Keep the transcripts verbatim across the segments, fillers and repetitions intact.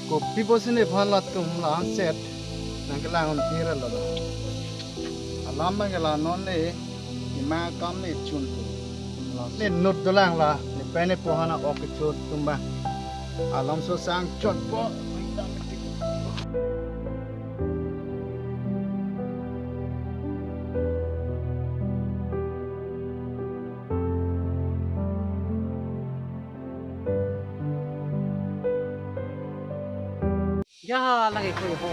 Kopi pusi nephan latum la-an set nangkelang-un-e ra lo. Alam abang ke la non ne ima kam ne chun ko. Ne nut dolang la, ne pen ne pohan a-ok kechot atum abang. Alam so sang chotpo. Ya, lagi koi ho.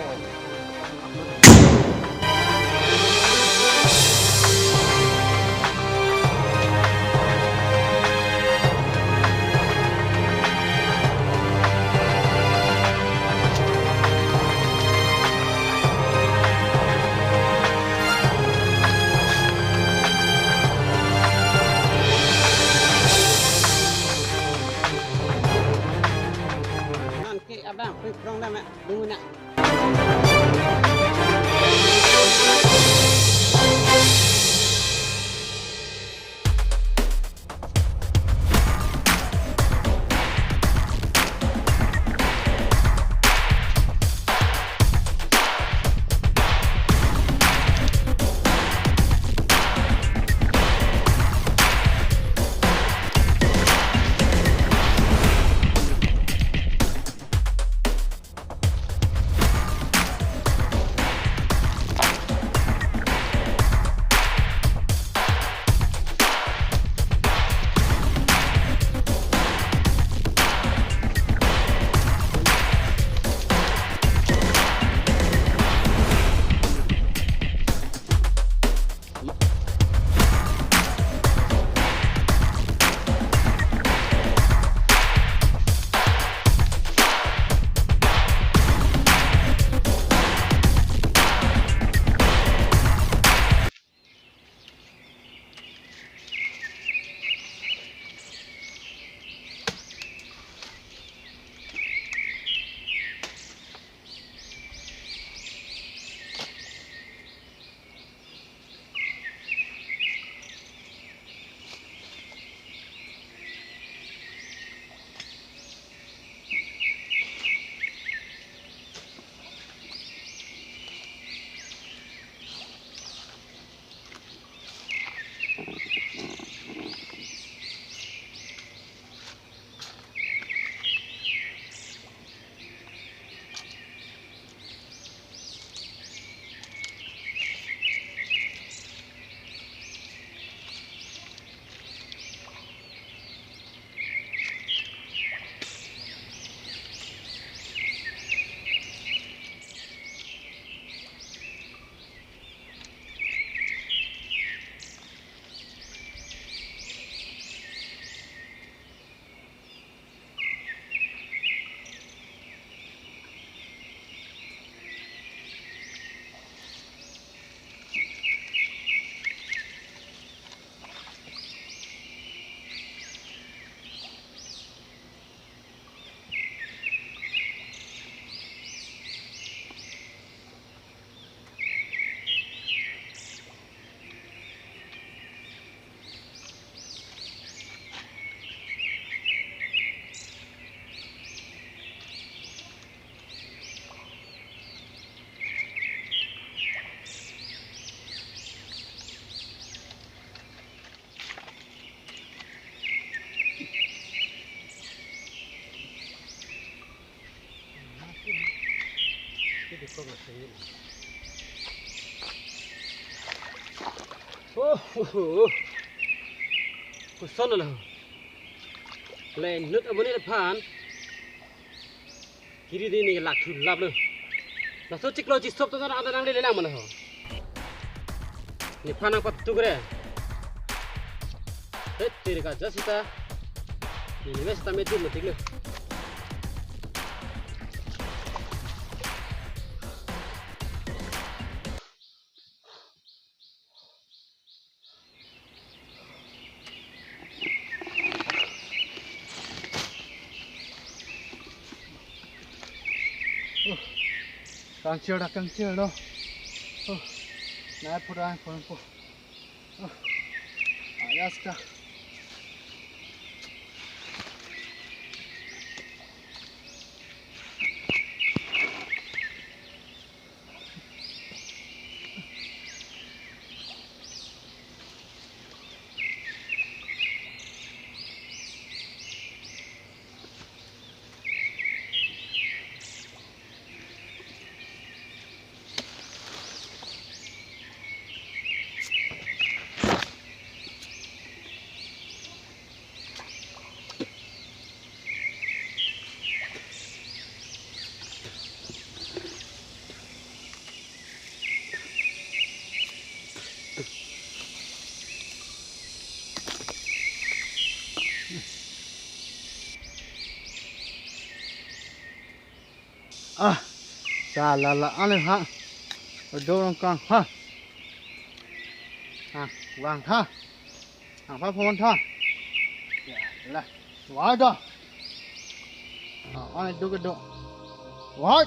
Nonke abang, pui prong dam, eh, dungu na. Oh, oh, oh. Koson lo. Le nut amonit aphan. Kiri di ne lak thu lap lo. Laso chiklo chisop to ada nangle lang ma lo ho. Nephan nangpatuk re. Hei, tiri ka jasita. Ne ne sita metin metik lo. Oh, kangchir da, kangchir do. Oh, nai pura, pura, pura. Oh, ayas ka. Ah, sa la la ane ha. Ado rong kang ha. Ha, vang tha. Ang pa phone tha. Ya, la. Wai do. Ah, ane do ke do. Wai.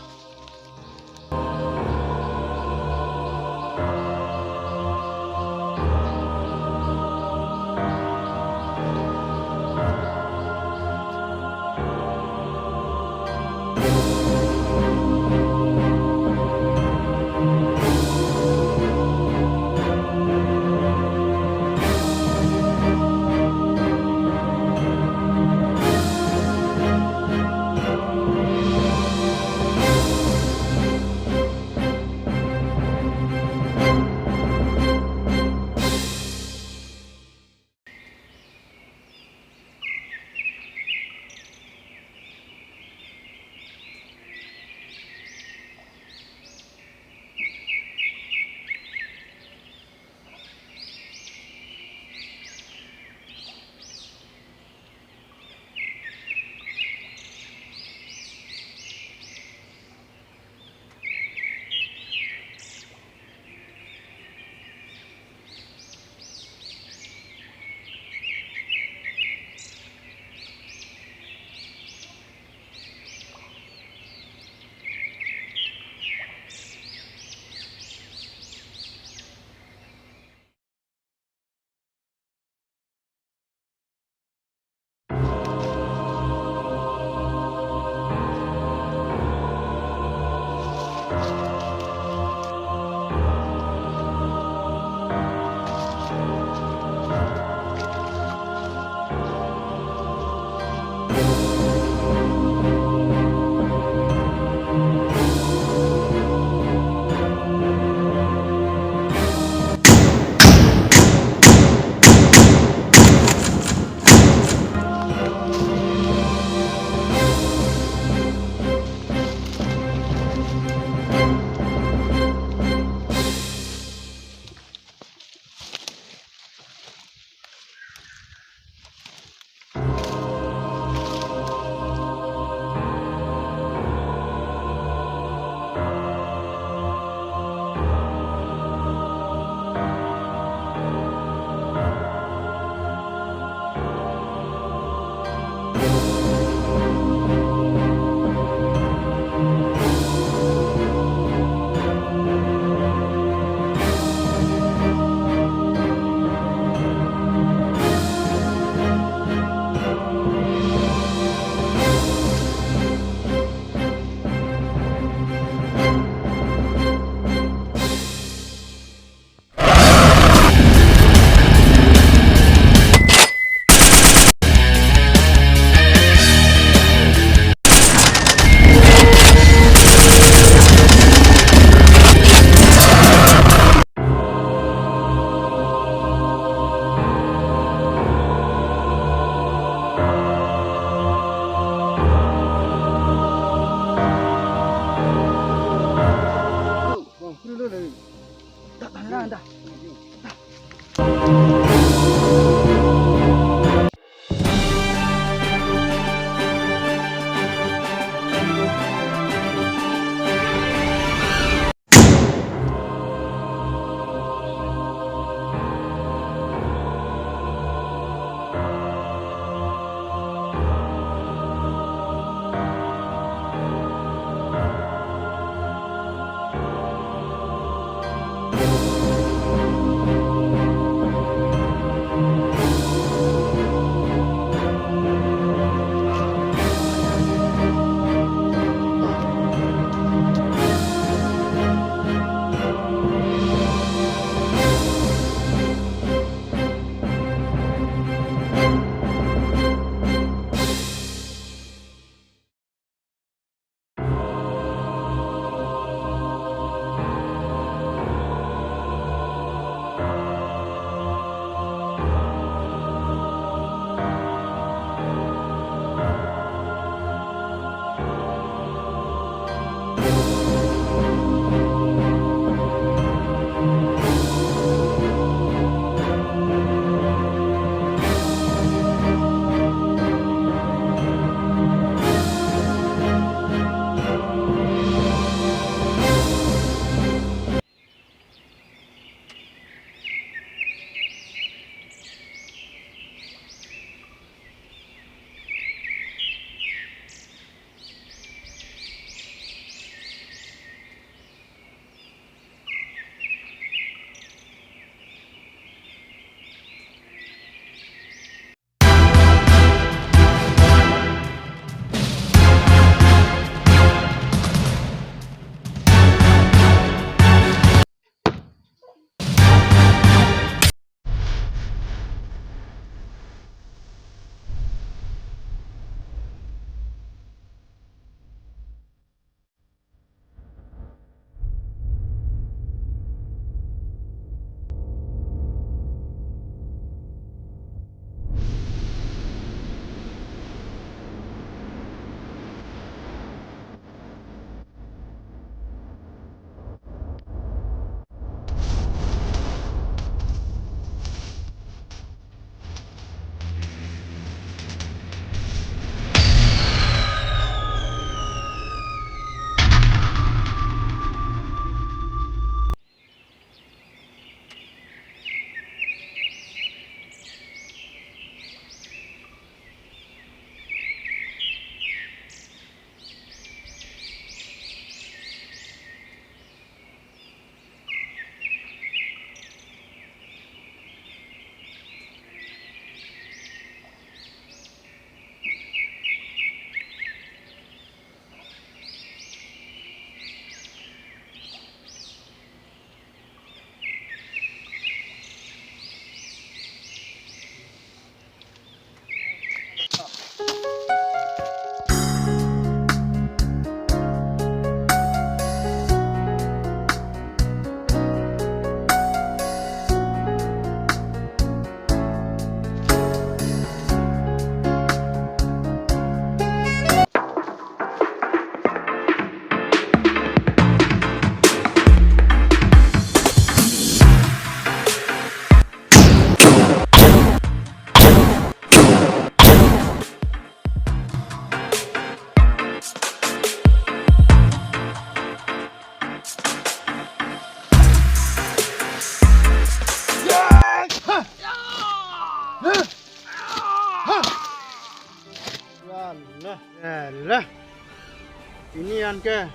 Pini an ke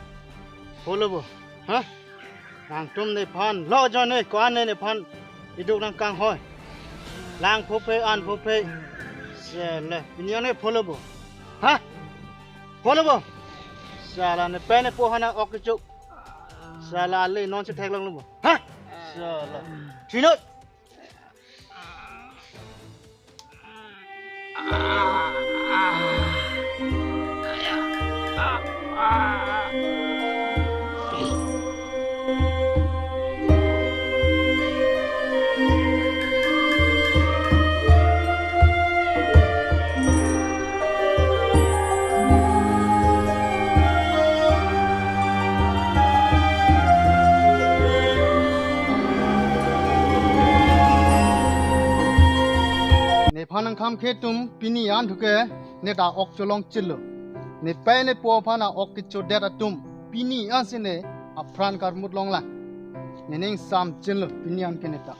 pholo bo. Ha? Nangtum nephan lo ajoine ko-an nephan iduk nangkanghoi. Lang phophe an phophe. Sele. Pini an ke pholo bo. Ha? Pholo bo. Sala nepei nepo aphan ok kecho. Sala ale non si theklong lo bo. Ha? Sala. Chinot. Nephan nangkhamkhe atum pini an thuke neta ok cholong chelo. Nepei nepo aphan ok kechodet atum pini an si ne apran karmut longlang. Nening sam chenlo pini an ke neta.